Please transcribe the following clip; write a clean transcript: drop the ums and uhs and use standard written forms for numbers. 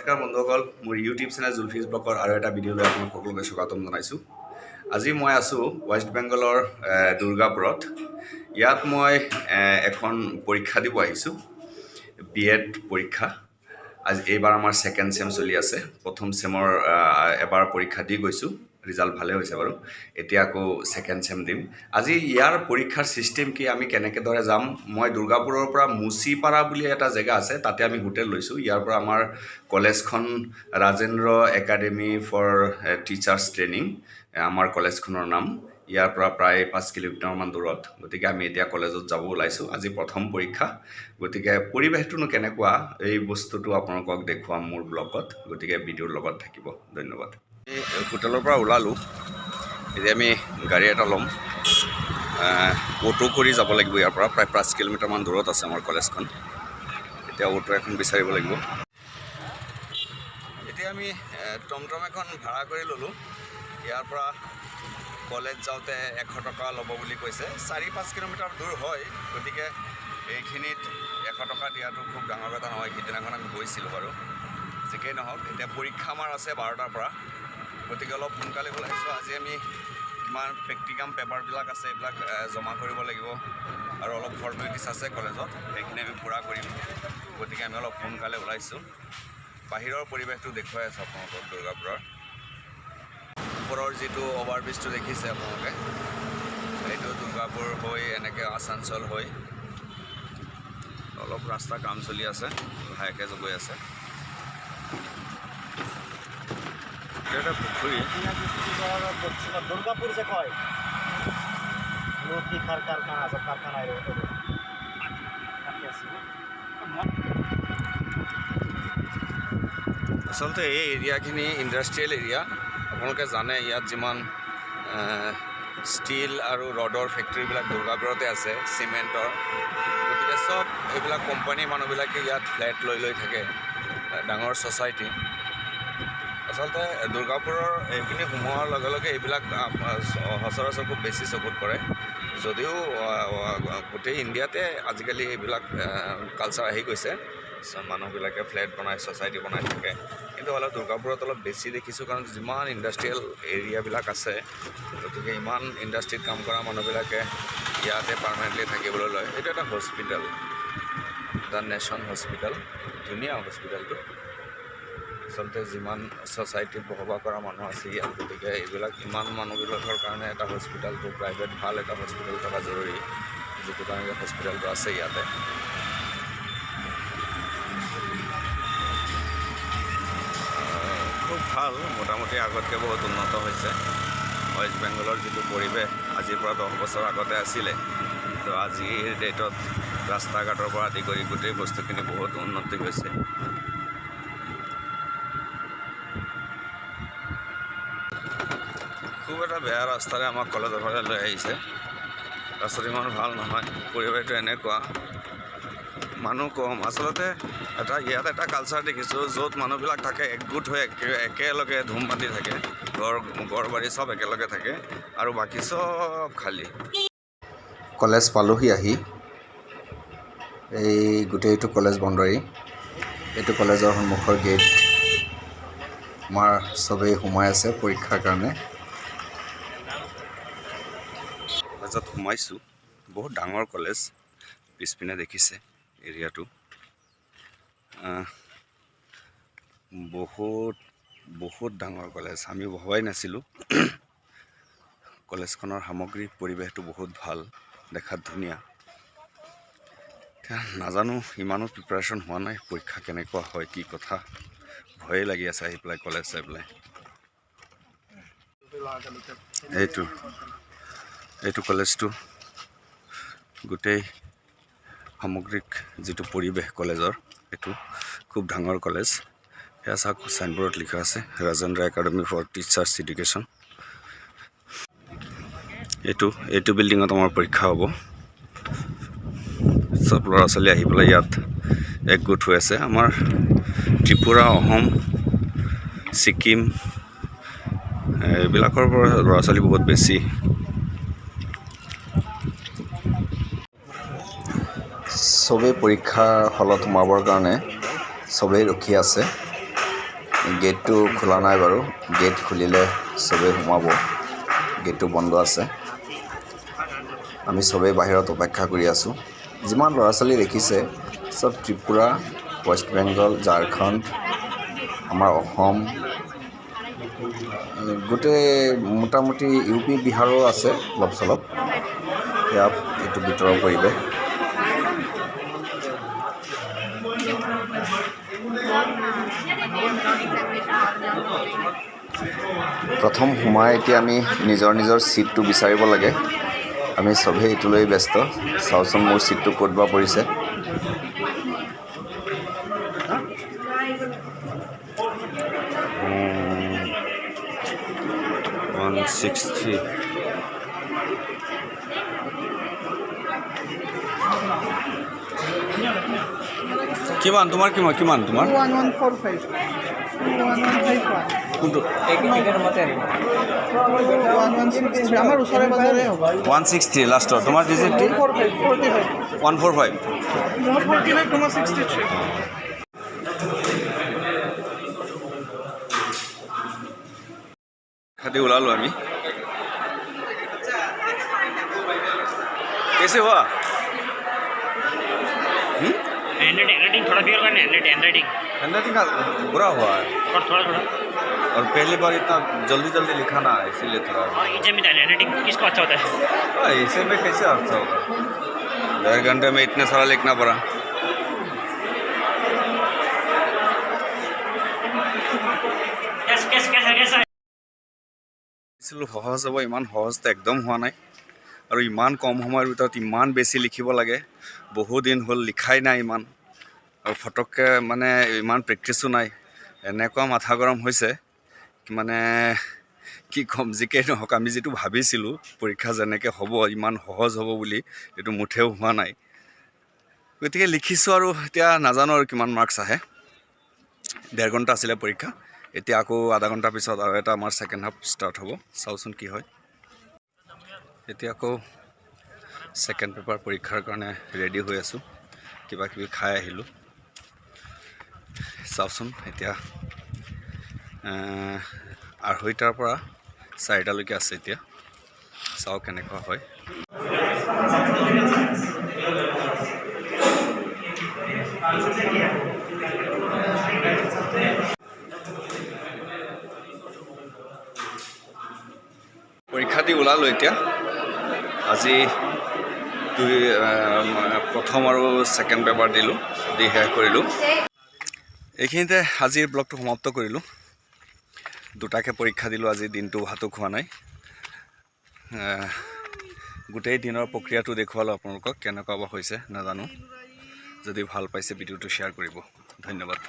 নমস্কাৰ বন্ধুসকল, মোৰ ইউটিউব চেনেল জুলফিজ ব্লগৰ আৰু এটা ভিডিঅ' লৈ আপোনালোক সকলোকে স্বাগতম জনাইছোঁ। আজি মই আছোঁ ৱেষ্ট বেংগলৰ দুৰ্গাপুৰত। ইয়াত মই এখন পৰীক্ষা দিব আহিছোঁ, বি এড পৰীক্ষা। আজি এইবাৰ আমাৰ ছেকেণ্ড চেম চলি আছে। প্ৰথম চেমৰ এবাৰ পৰীক্ষা দি গৈছোঁ, ৰিজাল্ট ভালে হৈছে বাৰু। এতিয়া আকৌ ছেকেণ্ড চেম দিম। আজি ইয়াৰ পৰীক্ষাৰ ছিষ্টেম কি, আমি কেনেকৈ দৰে যাম। মই দুৰ্গাপুৰৰ পৰা মুচিপাৰা বুলি এটা জেগা আছে, তাতে আমি হোটেল লৈছোঁ। ইয়াৰ পৰা আমাৰ কলেজখন Rajendra academy for teachers training আমাৰ কলেজখনৰ নাম। ইয়াৰ পৰা প্ৰায় 5 কিলোমিটাৰমান দূৰত। গতিকে আমি এতিয়া কলেজত যাব ওলাইছোঁ। আজি প্ৰথম পৰীক্ষা, গতিকে পৰিৱেশটোনো কেনেকুৱা, এই বস্তুটো আপোনালোকক দেখুৱাম মোৰ ব্লগত। গতিকে ভিডিঅ'ৰ লগত থাকিব। ধন্যবাদ। এই হোটেলৰ পৰা ওলালোঁ। এতিয়া আমি গাড়ী এটা ল'ম, অ'টো কৰি যাব লাগিব। ইয়াৰ পৰা প্ৰায় 5 কিলোমিটাৰমান দূৰত আছে আমাৰ কলেজখন। এতিয়া অ'টো এখন বিচাৰিব লাগিব। এতিয়া আমি টমটম এখন ভাড়া কৰি ল'লোঁ। ইয়াৰ পৰা কলেজ যাওঁতে 100 টকা ল'ব বুলি কৈছে। 4-5 কিলোমিটাৰ দূৰ হয়, গতিকে এইখিনিত 100 টকা দিয়াটো খুব ডাঙৰ কথা নহয়। সিদিনাখন আমি গৈছিলোঁ বাৰু। যিকেই নহওক, এতিয়া পৰীক্ষা আমাৰ আছে 12টাৰ পৰা, গতিকে অলপ সোনকালে ওলাইছোঁ। আজি আমি কিমান প্ৰেক্টিকাম পেপাৰবিলাক আছে, এইবিলাক জমা কৰিব লাগিব আৰু অলপ ফৰ্মেলিটিছ আছে কলেজত, সেইখিনি আমি পূৰা কৰিম। গতিকে আমি অলপ সোনকালে ওলাইছোঁ। বাহিৰৰ পৰিৱেশটো দেখুৱাই আছোঁ আপোনালোকক। দুৰ্গাপুৰৰ ওপৰৰ যিটো অভাৰব্ৰিজটো দেখিছে আপোনালোকে, এইটো দুৰ্গাপুৰ হৈ এনেকৈ আসানচল হৈ অলপ ৰাস্তা কাম চলি আছে, লাহেকৈ গৈ আছে। এইটো এটা পুখুৰী। দুৰ্গাপুৰ যে কয় লতিকাৰ কাৰখানা আছে, কাৰখানা এৰ আছে। আচলতে এই এৰিয়াখিনি ইণ্ডাষ্ট্ৰিয়েল এৰিয়া। আপোনালোকে জানে, ইয়াত যিমান ষ্টীল আৰু ৰডৰ ফেক্টৰীবিলাক দুৰ্গাপুৰতে আছে, চিমেণ্টৰ। গতিকে চব এইবিলাক কোম্পানীৰ মানুহবিলাকে ইয়াত ফ্লেট লৈ লৈ থাকে, ডাঙৰ ছ'চাইটি। আচলতে দুৰ্গাপুৰৰ এইখিনি সোমোৱাৰ লগে লগে এইবিলাক সচৰাচৰ খুব বেছি চকুত পৰে, যদিও গোটেই ইণ্ডিয়াতে আজিকালি এইবিলাক কালচাৰ আহি গৈছে। মানুহবিলাকে ফ্লেট বনাই, ছ'চাইটি বনাই থাকে। কিন্তু অলপ দুৰ্গাপুৰত অলপ বেছি দেখিছোঁ, কাৰণ যিমান ইণ্ডাষ্ট্ৰিয়েল এৰিয়াবিলাক আছে, গতিকে ইমান ইণ্ডাষ্ট্ৰীত কাম কৰা মানুহবিলাকে ইয়াতে পাৰ্মানেণ্টলি থাকিবলৈ লয়। এইটো এটা হস্পিটেল, the nation hospital. ধুনীয়া হস্পিটেলটো। আচলতে যিমান ছ'চাইটিত বসবাস কৰা মানুহ আছে ইয়াত, গতিকে এইবিলাক ইমান মানুহবিলাকৰ কাৰণে এটা হস্পিটেলটো, প্ৰাইভেট ভাল এটা হস্পিটেল থকা জৰুৰী, যিটো কাৰণে হস্পিটেলটো আছে ইয়াতে। খুব ভাল, মোটামুটি আগতকৈ বহুত উন্নত হৈছে। ৱেষ্ট বেংগলৰ যিটো পৰিৱেশ আজিৰ পৰা 10 বছৰ আগতে আছিলে, তো আজিৰ ডেটত ৰাস্তা ঘাটৰ পৰা আদি কৰি গোটেই বস্তুখিনি বহুত উন্নতি হৈছে। খুব এটা বেয়া ৰাস্তাৰে আমাক কলেজৰ ফালে লৈ আহিছে। ৰাস্তাটো ইমান ভাল নহয়। পৰিৱেশটো এনেকুৱা, মানুহ কম। আচলতে এটা ইয়াত এটা কালচাৰ দেখিছোঁ, য'ত মানুহবিলাক থাকে একগোট হৈ একেলগে ধুম বান্ধি থাকে, ঘৰ ঘৰ বাৰী চব একেলগে থাকে আৰু বাকী চব খালী। কলেজ পালোহি আহি। এই গোটেইটো কলেজ বাউণ্ডাৰী, এইটো কলেজৰ সন্মুখৰ গেট। আমাৰ চবেই সোমাই আছে পৰীক্ষাৰ কাৰণে। কলেজত সোমাইছোঁ। বহুত ডাঙৰ কলেজ। পিছপিনে দেখিছে এৰিয়াটো, বহুত বহুত ডাঙৰ কলেজ। আমি ভবাই নাছিলোঁ। কলেজখনৰ সামগ্ৰিক পৰিৱেশটো বহুত ভাল, দেখাত ধুনীয়া। এতিয়া নাজানো, ইমানো প্ৰিপাৰেশ্যন হোৱা নাই, পৰীক্ষা কেনেকুৱা হয়, কি কথা। ভয়েই লাগি আছে আহি পেলাই কলেজ চাই পেলাই। এইটো কলেজটো গোটেই সামগ্ৰিক যিটো পৰিৱেশ কলেজৰ, এইটো খুব ডাঙৰ কলেজ। সেয়া চাওক, চাইনবোৰ্ডত লিখা আছে Rajendra academy for teachers education. এইটো বিল্ডিঙত আমাৰ পৰীক্ষা হ'ব। চব ল'ৰা ছোৱালী আহি পেলাই ইয়াত একগোট হৈ আছে। আমাৰ ত্ৰিপুৰা, অসম, ছিকিম এইবিলাকৰ পৰা ল'ৰা ছোৱালী বহুত বেছি। চবেই পৰীক্ষাৰ হলত সোমাবৰ কাৰণে চবেই ৰখি আছে। গেটটো খোলা নাই বাৰু। গেট খুলিলে চবেই সোমাব। গেটটো বন্ধ আছে। আমি চবেই বাহিৰত অপেক্ষা কৰি আছোঁ। যিমান ল'ৰা ছোৱালী দেখিছে, চব ত্ৰিপুৰা, ৱেষ্ট বেংগল, ঝাৰখণ্ড, আমাৰ অসম, গোটেই মোটামুটি ইউ পি, বিহাৰো আছে অলপ চলপ। সেয়া এইটো ভিতৰৰ পৰিৱেশ। প্ৰথম সোমাই এতিয়া আমি নিজৰ নিজৰ ছিটটো বিচাৰিব লাগে। আমি চবেই এইটো লৈ ব্যস্ত। চাওঁচোন, মোৰ ছিটটো ক'ত বা পৰিছে। 163। কিমান তোমাৰ? কিমান কিমান তোমাৰ? 1145, 11151। কোনটো? 1163। আমাৰ ওচৰে পাজৰে হ'ব। 163 লাষ্টৰ তোমাৰ ডিজিটটি? 45, 45। 145। মোৰ 45, তোমাৰ 63। খাদি ওলালোঁ আমি। कैसे हुआ? हैंड राइटिंग थोड़ा फिगर करना है, हैंड राइटिंग। हैंड राइटिंग का बुरा हुआ है। और थोड़ा थोड़ा। और पहली बार इतना जल्दी जल्दी लिखा ना, इसीलिए थोड़ा। और एग्जाम में हैंड राइटिंग किसको अच्छा होता है? हाँ, ऐसे में कैसे अच्छा होगा? 1.5 घंटे में इतने सारा लिखना पड़ा। कैसे कैसे कैसे कैसा? ভাবিছিলোঁ সহজ হ'ব, ইমান সহজটো একদম হোৱা নাই। আৰু ইমান কম সময়ৰ ভিতৰত ইমান বেছি লিখিব লাগে। বহু দিন হ'ল লিখাই নাই ইমান আৰু ফটককৈ মানে ইমান প্ৰেক্টিছো নাই। এনেকুৱা মাথা গৰম হৈছে, মানে কি ক'ম। যিকেই নহওক, আমি যিটো ভাবিছিলোঁ পৰীক্ষা যেনেকৈ হ'ব, ইমান সহজ হ'ব বুলি, এইটো মুঠেও হোৱা নাই। গতিকে লিখিছোঁ আৰু এতিয়া নাজানো আৰু কিমান মাৰ্কছ আহে। 1.5 ঘণ্টা আছিলে পৰীক্ষা। এতিয়া আকৌ আধা ঘণ্টাৰ পিছত আৰু এটা আমাৰ ছেকেণ্ড হাফ ষ্টাৰ্ট হ'ব। চাওঁচোন কি হয়। এতিয়া আকৌ ছেকেণ্ড পেপাৰ পৰীক্ষাৰ কাৰণে ৰেডি হৈ আছোঁ। কিবা কিবি খাই আহিলোঁ। চাওঁচোন, এতিয়া 2:30ৰ পৰা 4টালৈকে আছে। এতিয়া চাওঁ কেনেকুৱা হয়। পৰীক্ষা দি ওলালোঁ এতিয়া। আজি দুই প্ৰথম আৰু ছেকেণ্ড পেপাৰ দিলোঁ, দি শেষ কৰিলোঁ। এইখিনিতে আজিৰ ব্লগটো সমাপ্ত কৰিলোঁ। দুটাকৈ পৰীক্ষা দিলোঁ আজি দিনটো, ভাতো খোৱা নাই। গোটেই দিনৰ প্ৰক্ৰিয়াটো দেখুৱালোঁ আপোনালোকক। কেনেকুৱা বা হৈছে নাজানো। যদি ভাল পাইছে, ভিডিঅ'টো শ্বেয়াৰ কৰিব। ধন্যবাদ।